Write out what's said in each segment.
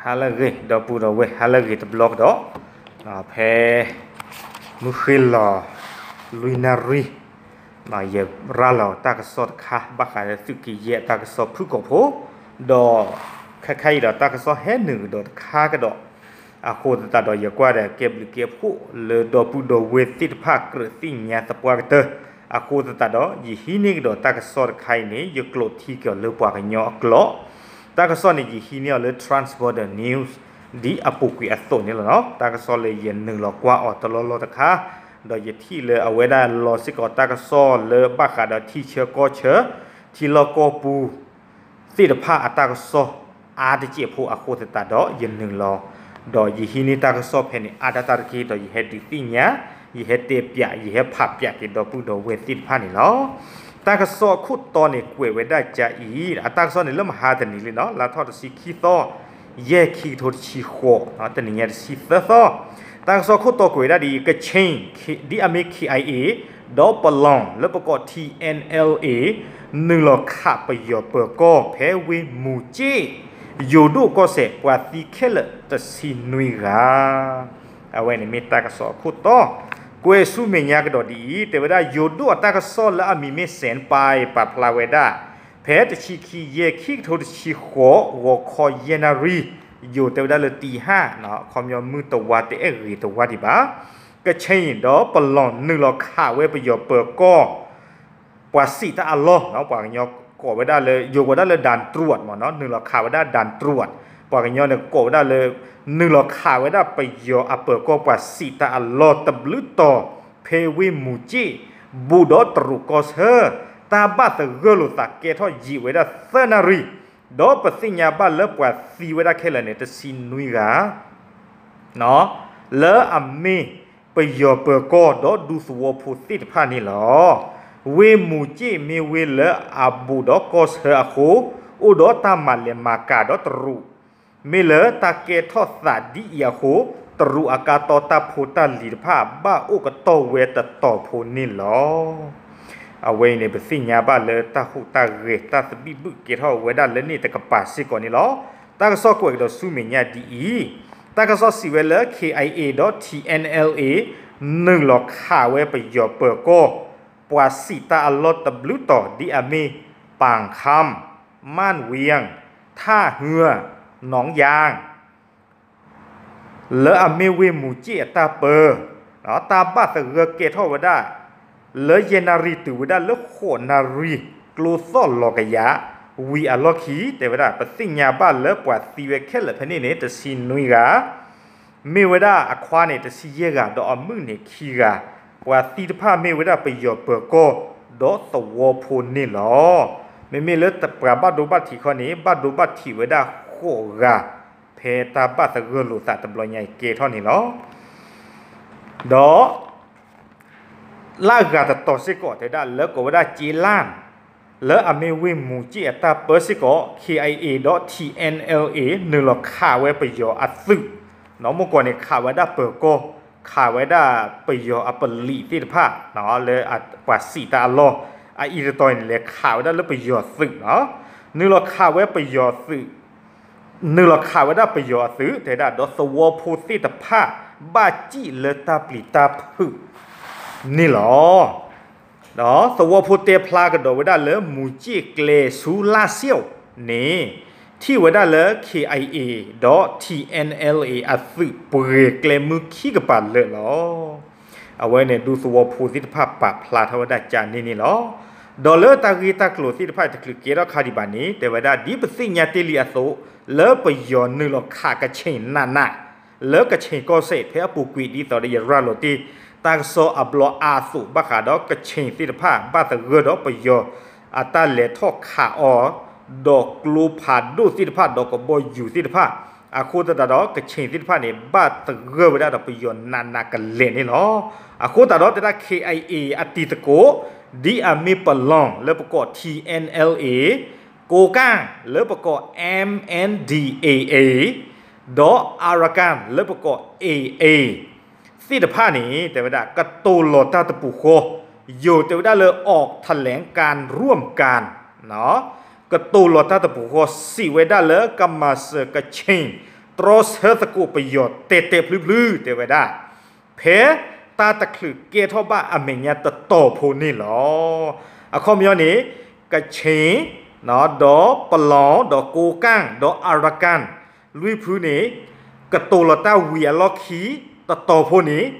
ဟါလၢအဂ့ၤ ဒီပုၢ်ဒီဝဲၢ် ဟါလၢအဂ့ၤတဘျီကဒီး, ဖဲမုၢ်ဃ့လီၤလွံၢ်နၣ်ရံၣ် ယရၤလီၤတၢ်ကစီၣ်တခါ ဘၣ်ဃးဒီးသုးက့ယဲၢ်အတၢ်ကစီၣ်ဖုၣ်ကိာ်ဖိ, ဒီးခဲခါအံၤဒီးတၢ်ကစီၣ်ဟဲနုာ်ကဒီးတခါကဒီး, အဃိသတးဒီးယကွၢ်ဒီးကဲဘျုးကဲဖှိၣ်လၢဒီပုၢ်ဒီဝဲၢ်သ့ၣ်တဖၣ်ကြၢးသ့ၣ်ညါသပှၢ်ကတၢၢ်, အဃိသတးဒီးယဟံးန့ၢ်ကဒီးတၢ်ကစီၣ်တခါအံၤန့ၣ် ယကျိးထံက့ၤအီၤလၢပှၤကညီအကျိာ်, တၢ်ကစီၣ်န့ၣ်ယဟံးန့ၢ်အီၤလၢ Trans Border News ဒ်အပူၤကွံာ်အသိးန့ၣ်လီၤ. တၢ်ကစီၣ်လၢယနုာ်လီၤကွၢ်အီၤတလီၢ်လီၢ်တခါ, ဒီးယထံၣ်လၢအဝဲဒၣ်လီၤစ့ၢ်ကီးတၢ်ကစီၣ်လၢဘၣ်ဃးဒီးထံဆၢကီၢ်ဆၢ, ထံလီၢ်ကီၢ်ပူၤ သ့ၣ်တဖၣ်အတၢ်ကစီၣ်အါတစဲးဖိအဃိသတးဒီးယနုာ်လီၤ, ဒီးယဟံးန့ၢ်တၢ်ကစီၣ်ဖဲန့ၣ်အါဒၣ်တၢ်တက့ၢ် ဒီးယဟဲဒုးသ့ၣ်ညါ, ယဟဲတဲပၠး ယဟဲဖးပၠးက့ၤဒီပုၢ်ဒီဝဲၢ်သ့ၣ်တဖၣ်န့ၣ်လီၤ. တၢ်ကစီၣ်အခိၣ်တီန့ၣ်ကွဲးဝဲဒၣ်ကအံၤ, အတၢ်ကစီၣ်န့ၣ်လၢမဟါတနံၤလံနီၤ လါထီၣ်တဆံခံသီ ယဲၢ် ခံကထိတဆံဃိး, တနံၤညါတဆံသၢသီ, တၢ်ကစီၣ်ခိၣ်တီကွဲးဝဲဒၣ်ဒ်အံၤ, ကခ့ၣ် ဒ်အမ့ၢ် K I A ဒီးပလီၢ်လၢပကိး T N L A နုာ်လီၤခးပယီၤပၢၤကီၢ်ဖဲဝ့ၢ်မူၤကၠ့ၣ်, ယိၤဒိၣ်ကီၢ်စဲၣ် ပှၤသံခဲလၢာ်တဆံနွံဂၤ. အဝဲန့ၣ်မ့ၢ်တၢ်ကစီၣ်အခိၣ်တီ, ကွဲးဆူမဲာ်ညါကဒီးဒ်အံၤ, တဲဝဲဒၣ်ယိၤဒိၣ်အတၢ်ကစီၣ်လၢအမံၤမ့ၢ် စဲၣ်ပၢၢ် ပာ်ဖျါဝဲဒၣ် ဖဲတဆံခံ ယဲၢ် ခံကထိတဆံဃိး ဂီၤခီယဲၢ်နၣ်ရံၣ်, ယိၤတဲဝဲဒၣ်လၢတံဟၣ်, ခီပညီမုၢ်တဝါတအဲၣ်ဂ့ၤတဝါဒံးဘၣ်, ကခ့ၣ်ဒီးပလီၢ်နုာ်လီၤခးဝဲပယီၤပၢၤကီၢ် ပှၤစံးတၢ်အလီၢ်, ပှၤကညီကိးဝဲဒၣ်လၢ ယိၤကိးဝဲဒၣ်လၢ ด่านตรวจ မ့ၢ်နီၤ, နုာ်လီၤခးဝဲဒၣ် ด่านตรวจ, ပှၤကညီန့ၣ်ကိးဝဲဒၣ်လၢ နုာ်လီၤခးဝဲဒၣ်ပယီၤအပၢၤကီၢ်ပှၤစံးတၢ်အလီၢ် တဘျုးတီၤ ဖဲဝ့ၢ်မူၤကၠ့ၣ်, ဘူးဒီးတရူးကီၢ်ဆၢ, တၢ်ဘၣ်သဂၢၢ်လိာ်သးကဲထီၣ်ယံာ်ဝဲဒၣ်သၢနၣ်ရံၣ်, ဒီးပသ့ၣ်ညါဘၣ်လၢပှၤသံဝဲဒၣ်ခဲလၢာ်န့ၣ် တဆံနွံဂၤ လၢအမ့ၢ်ပယီၤပၢၤကီၢ်ဒီးဒူသဝီဖိသ့ၣ်တဖၣ်န့ၣ်လီၤ. ဝ့ၢ်မူၤကၠ့ၣ်မ့ၢ်ဝ့ၢ်လၢအဘူးဒီးကီၢ်ဆၢအဃိ, အိၣ်ဒီးတၢ်မၤလဲၤမၤကၤဒီးတရူး, မ့ၢ်လၢတၢ်ကဲထီၣ်သးဒ်အံၤအဃိ, တရူးအကါတီတၢ်ဖိတၢ်လံၤတဖၣ် ဘၣ်အိၣ်ကတီၢ်ဝဲတတီၤဖိန့ၣ်လီၤ. အဝဲအံၤန့ၣ် ပသ့ၣ်ညါဘၣ်လၢတၢ်ဟူးတၢ်ဂဲၤ တၢ်သဘံၣ်ဘုၣ်ကဲထီၣ်ဝဲဒၣ်လၢန့ၣ်တကပၤစ့ၢ်ကီးန့ၣ်လီၤ. တၢ်ကစီၣ်ကွဲးကဒီးဆူမဲာ်ညါဒ်အံၤ, တၢ်ကစီၣ်စံးဝဲလၢ K I A ဒီး T N L A နုာ်လီၤခးဝဲပယီၤပၢၤကီၢ်, ပှၤစံးတၢ်အလီၢ်တဘျုးတီၤ ဒ်အမ့ၢ် ပၣ်ခၢမ်, မၢၣ်ဝံၣ်, ထၣ်ဟူး, နီၣ်ယၣ် လၢအမ့ၢ်ဝ့ၢ်မူၤကၠ့ၣ်အတၢ်ပၢ, တၢ်ဘၣ်သဂၢၢ်ကဲထီၣ်ဝဲဒၣ် လၢယဲၢ်နၣ်ရံၣ်တုၤဝဲဒၣ်လၢဃိးနၣ်ရံၣ် ကျိသီၣ်လီၤကယၤ, ဝံၤအလီၢ်ခံ တဲဝဲဒၣ် ပသ့ၣ်ညါဘၣ်လၢပှၤသံဝဲခဲလၢာ်ဖဲန့ၣ်န့ၣ် တဆံနွံဂၤ မ့ၢ်ဝဲဒၣ်အခွါန့ၣ် တဆံယဲၢ်ဂၤ ဒီးအမုၣ်န့ၣ်ခံဂၤ, ပှၤသံတဖၣ်မ့ၢ်ဝဲဒၣ်ပယီၤပၢၤကီၢ် ဒီးသဝီဖိန့ၣ်လီၤ. မ့မ့ၢ်လၢပှၤဘၣ်ဒိဘၣ်ထံးခီန့ၣ် ဘၣ်ဒိဘၣ်ထံးဝဲဒၣ်ဃိးဂၤ, ဖဲတၢ်ဘၣ်သဂၢၢ်လိာ်သးတဘျီညါအံၤကဲထီၣ်န့ၣ်လီၤ. ဒီး လၢအဂၤတတီၤစ့ၢ်ကီး တဲဝဲဒၣ်လၢကိးဝဲဒၣ်ကၠ့လၣ် လၢအမ့ၢ်ဝ့ၢ်မူၤကၠ့ၣ်အတၢ်ပၢစ့ၢ်ကီး K I A ဒီး T N L A နုာ်လီၤခးဝဲပယီၤအသုး, နီၢ်မုၢ်ကီၢ်န့ၣ် ခးဝဲဒၣ်ပၢၤကီၢ်, ခးဝဲဒၣ်ပယီၤအပလံးသ့ၣ်တဖၣ် လၢပှၤစံးတၢ်အလီၢ်, အအံၤတတီၤန့ၣ် လဲၤခးဝဲဒၣ်လၢပယီၤသုးလီၤ. နုာ်လီၤခးဝဲပယီၤသုး နုာ်လီၤခးဝဲဒၣ်ပယီၤအသုး တဲဝဲဒၣ် ဒီးသဝီဖိသ့ၣ်တဖၣ် ဘၣ်စံၣ်လၢတၢ်ပျံၤတၢ်ဖုးန့ၣ်လီၤ. ဒီးသဝီဖိတဲဖျါကဒီးဝဲဒၣ်လၢ မူၤကၠ့ၣ်ကျဲဆူလၢ်စ့ၣ်န့ၣ် ထံၣ်ဝဲဒၣ်လၢ K I A ဒီး T N L A အသုးပှဲၤကျဲမုၢ်ခံကပၤလၢာ်လီၤ. အဝဲန့ၣ် ဒူသဝီဖိသ့ၣ်တဖၣ်ပာ်ဖျါထီၣ်ဝဲဒၣ်ကန့ၣ်န့ၣ်လီၤ. ဒီးလၢတၢ်ဂ့ၢ်တၢ်ကျိၤသ့ၣ်တဖၣ်တချုးကဲထီၣ်ခါဒံးဘၣ်န့ၣ် တဲဝဲဒၣ်ဒ်ပသ့ၣ်ညါတ့ၢ်လံအသိး လၢပယီၤနုာ်လီၤခးကခ့ၣ်နးနး လၢကခ့ၣ်ကီၢ်စဲၣ်ဖဲအပူၤကွံာ်ဒ်သိးဒီးယရၤလီၤတ့ၢ် တၢ်ကစီၣ်အဘျီအါအသိး ဘၣ်ဃးဒီးကခ့ၣ်သ့ၣ်တဖၣ် ဘၣ်သဂၢၢ်ဒီးပယီၤအတၢ်လဲၤထီၣ်ခးအီၤ ဒီးကျိဖးဒိၣ်သ့ၣ်တဖၣ် ဒီးကဘီယူၤသ့ၣ်တဖၣ် အဃိသတးဒီး ကခ့ၣ်သ့ၣ်တဖၣ်န့ၣ် ဘၣ်သဂၢၢ်ဝဲဒၣ်ဒီးပယီၤနးနးကလဲာ်န့ၣ်လီၤ. အဃိသတးဒီး တဲဒၣ် K I A အတံၤသကိး ဒ်အမ့ၢ်ပလီၢ်လၢပကိး T N L A ကိးကၢ်လၢပကိး M N D A A ဒီး Arakan လၢပကိး A A သ့ၣ်တဖၣ်န့ၣ် တဲဝဲဒၣ် ကတိၤလီၤတၢ်တပူၤဃီ, ယိၤတဲဝဲဒၣ်လၢ ออกแถลงการณ์ร่วมกัน ကတိၤလီၤတၢ်တပူၤဃီ စံးဝဲဒၣ်လၢကမၤစၢၤကခ့ၣ် တြီဆၢသကိးပယီၤတဲာ်တဲာ်ဖျုဖျု တဲဝဲဒၣ်, ဖဲတၢ်တချုးကဲထီၣ်ဘၣ်အမဲာ်ညါတတီၤဖိန့ၣ်လီၤ. အခီပညီန့ၣ် ကခ့ၣ် ဒီးပလီၢ် ဒီးကိးကၣ် ဒီးအၤရကၣ် လွံၢ်ဖုန့ၣ် ကတိၤလီၤတၢ်ဝံၤအလီၢ်ခံတတီၤဖိန့ၣ်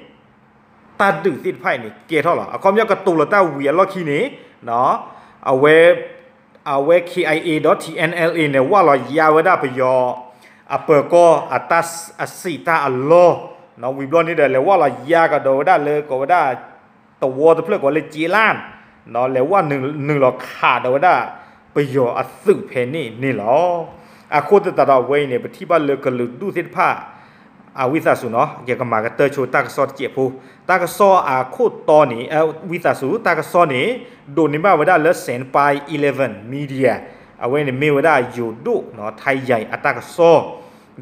တၢ်ဒုးသ့ၣ်တဖၣ်အံၤန့ၣ် ကဲထီၣ်လီၤ. အခီပညီကတိၤလီၤတၢ်ဝံၤအလီၢ်ခံန့ၣ် အဝဲ အဝဲ K I A ဒီး T N L A န့ၣ် ဝၢ်လီၤယါဝဲဒၣ်ပယီၤ အပၢၤကီၢ်အတၢ်အစံးတၢ်အလီၢ်, ဝံၤဘျီန့ၣ်ဒီး လဲၤဝၢ်လီၤယါကဒီးဝဲဒၣ်လၢကိးဝဲဒၣ် သဝီတဖျၢၣ်ကိးလၢကၠ့လၣ်, လဲၤဝၢ်နုာ်လီၤခးဒီးဝဲဒၣ် ပယီၤအသုးဖဲန့ၣ်န့ၣ်လီၤ. အဃိသတးဒီးအဝဲအံၤန့ၣ် ပထံၣ်ဘၣ်လၢကလုာ်ဒူၣ်သ့ၣ်တဖၣ် အဝံသးစူၤနီၤ ယကမၤကတၢၢ်ဆိတၢ်ကစီၣ်တစဲးဖိ, တၢ်ကစီၣ်အခိၣ်တီန့ၣ် ဝံသးစူၤ တၢ်ကစီၣ်န့ၣ် ဒိးန့ၢ်ဘၣ်ဝဲဒၣ်လၢ Senpai Eleven Media, အဝဲန့ၣ်မ့ၢ်ဝဲဒၣ်ယိၤဒိၣ် ထါယံၤအတၢ်ကစီၣ်,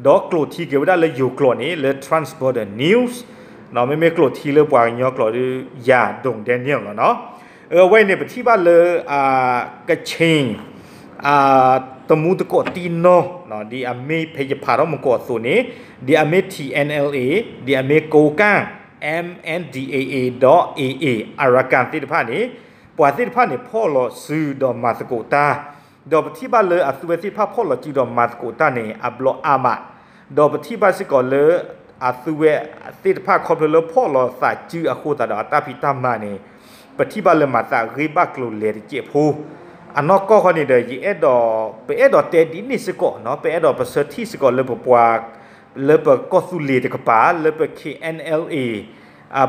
ဒီးကျိာ်ထံက့ၤဝဲဒၣ်လၢယိၤကျိာ်န့ၣ် လၢ Transborder News, မ့မ့ၢ်ကျိာ်ထံလၢပှၤကညီကျိာ်ဒီး ယၤဒိၣ်ဒဲန့ၣ်လီၤနီၤ. အဝဲအံၤန့ၣ် ပထံၣ်ဘၣ်လၢ ကခ့ၣ် တမူတကိးတံၢ်နီၢ်, ဒ်အမ့ၢ်ဖဲယဖးထီၣ်မူကိးအသိးန့ၣ်, ဒ်အမ့ၢ် T N L A, ဒ်အမ့ၢ်ကိးကၣ် M N D A A ဒီး A A Arakan သ့ၣ်တဖၣ်န့ၣ်, ပှၤသ့ၣ်တဖၣ်န့ၣ် ဖီၣ်လီၤစုဒီးမၤသကိးတၢ်, ဒီးပထံၣ်ဘၣ်လၢအသုဝဲသ့ၣ်တဖၣ်ဖီၣ်လီၤစုဒီးမၤသကိးတၢ်န့ၣ် အဘျီအါမး, ဒီးပထံၣ်ဘၣ်စ့ၢ်ကီးလၢ အသုဝဲသ့ၣ်တဖၣ်ခီဖျိလၢဖီၣ်လီၤသးစုအဃိသတးဒီးအတၢ်ဖံးတၢ်မၤန့ၣ် ပထံၣ်ဘၣ်လၢမၤသးဂ့ၢ်ဘၣ်ကျိၤလဲၤတစဲးဖိ, အနီၢ်ကီၢ်ခီန့ၣ်ဒီး ယအဲၣ်ဒိး ပအဲၣ်ဒိးတဲဒ်န့ၣ်စ့ၢ်ကီးနီၤ, ပအဲၣ်ဒိးပဆၢထံၣ်စ့ၢ်ကီးလၢပပှၤ လၢပကီၢ်သူလ့ၤတကပၤ လၢပ K N L A,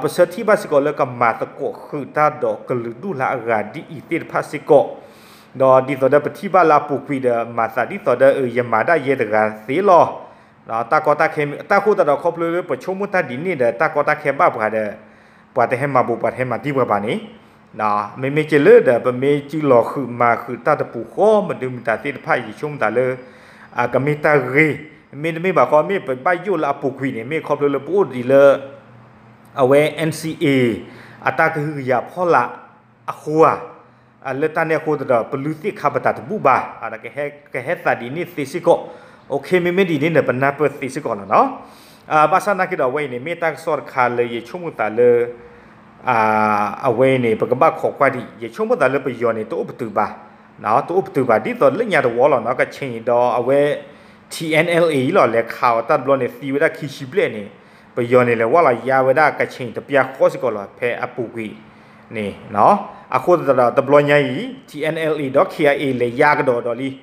ပဆၢထံၣ်ဘၣ်စ့ၢ်ကီးလၢကမၤသကိးဃုာ်တၢ်ဒီးကလုာ်ဒူၣ်လၢအဂၤဒ်အံၤသ့ၣ်တဖၣ်စ့ၢ်ကီး, ဒီးဒ်သိးဒီးပထံၣ်ဘၣ်လၢအပူၤကွံာ်ဒီး မၤသးဒ်သိးဒီးယမၤဒၣ်ယဲတဂၤသ့လီၤ. တၢ်ကီတၢ်ခဲ တၢ်ဃိသတးဒီးခီဖျိလၢပဆိကမိၣ်တၢ်ဒ်န့ၣ်ဒီး တၢ်ကီတၢ်ခဲဘၣ်ပှၤဒီး ပှၤတဟဲမၤဘူးပှၤတဟဲမၤတံၢ်ပှၤဘၣ်န့ၣ်, မ့မ့ၢ်က့လၢဒီးပမ့ၢ်စုလီၤဃုာ်မၤဃုာ်တၢ်တပူၤဃီ မဒုမတၤသ့ၣ်တဖၣ် ယဆိကမိၣ်သးလၢ ကမ့ၢ်တၢ်ဂ့ၤ, မ့တမ့ၢ်ဘၣ်ဃီ မ့ၢ်ပဘၣ်ယိၣ်လၢအပူၤကွံာ်န့ၣ် မ့ၢ်ခီဖျိလၢပအိၣ်ဒံးလၢ အဝဲ N C A အတၢ်ကဟုကယာ်ဖီလာ်အဃိဧါ, လၢတၢ်န့ၣ်အဃိသတးဒီး ပလုၢ်သ့ၣ်ခါပတၢ်တဘူၣ်ဘၣ်, ကဟဲသးဒ်န့ၣ်သ့စ့ၢ်ကီး, OK မ့မ့ၢ်ဒ်န့ၣ်ဒီး ပနၢ်ပၢၢ်သ့စ့ၢ်ကီးလီၤနီၤ. ဘၣ်ဆၣ်နာ်က့ဒီး အဝဲအံၤန့ၣ် မ့ၢ်တၢ်ကစီၣ်တခါလၢယဆိကမိၣ်သးလၢ အဝဲအံၤန့ၣ် ပကဘၣ်ခိးကွၢ်ဒံး, ယဆိကမိၣ်သးလၢပယီၤန့ၣ် တအိၣ်ပတုာ်ဘၣ်, တအိၣ်ပတုာ်ဘၣ် ဒ်သိးလၢညါတဝီလီၤနီၤ, ကခ့ၣ်ဒီးအဝဲ T N L A အံၤလီၤ လဲၤခးအီၤတၢ်တဘျီန့ၣ် သံဝဲဒၣ်ခံဆံဘျဲၣ်န့ၣ်, ပယီၤန့ၣ် လဲၤဝၢ်လီၤယါဝဲဒၣ်ကခ့ၣ်တပျၢ်ဃီစ့ၢ်ကီးလီၤ ဖဲအပူၤကွံာ်န့ၣ်, အဃိသတးဒီး တဘျီညါအံၤ T N L A ဒီး K I A လဲၤယါကဒီးဒီး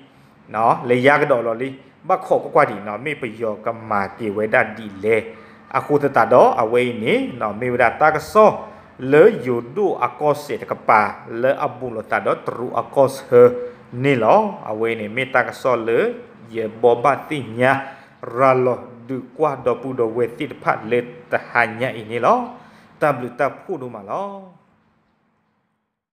လံ လဲၤယါကဒီးလီၤလံ, ဘၣ်ခိးကွၢ်ကွၢ်ဒံးနီၤ, မ့ၢ်ပယီၤကမၤက့ၤဝဲဒၣ်ဒ်လဲၣ်. အဃိသတးဒီး အဝဲအံၤန့ၣ် မ့ၢ်ဝဲဒၣ်တၢ်ကစီၣ်လၢယိၤဒိၣ်အကီၢ်စဲၣ်တကပၤ လၢအဘူးလိာ်သးဒီးတရူးအကီၢ်ဆၢန့ၣ်လီၤ. အဝဲအံၤန့ၣ် မ့ၢ်တၢ်ကစီၣ်လၢယဘိးဘၣ်သ့ၣ်ညါ ရၤလီၤဒုးကွၢ်ဒီပုၢ်ဒီဝဲၢ်သ့ၣ်တဖၣ်လၢတဟါညါအံၤန့ၣ်လီၤ. တၢ်ဘျုးတၢ်ဖှိၣ်ဒိၣ်မးလီၤ.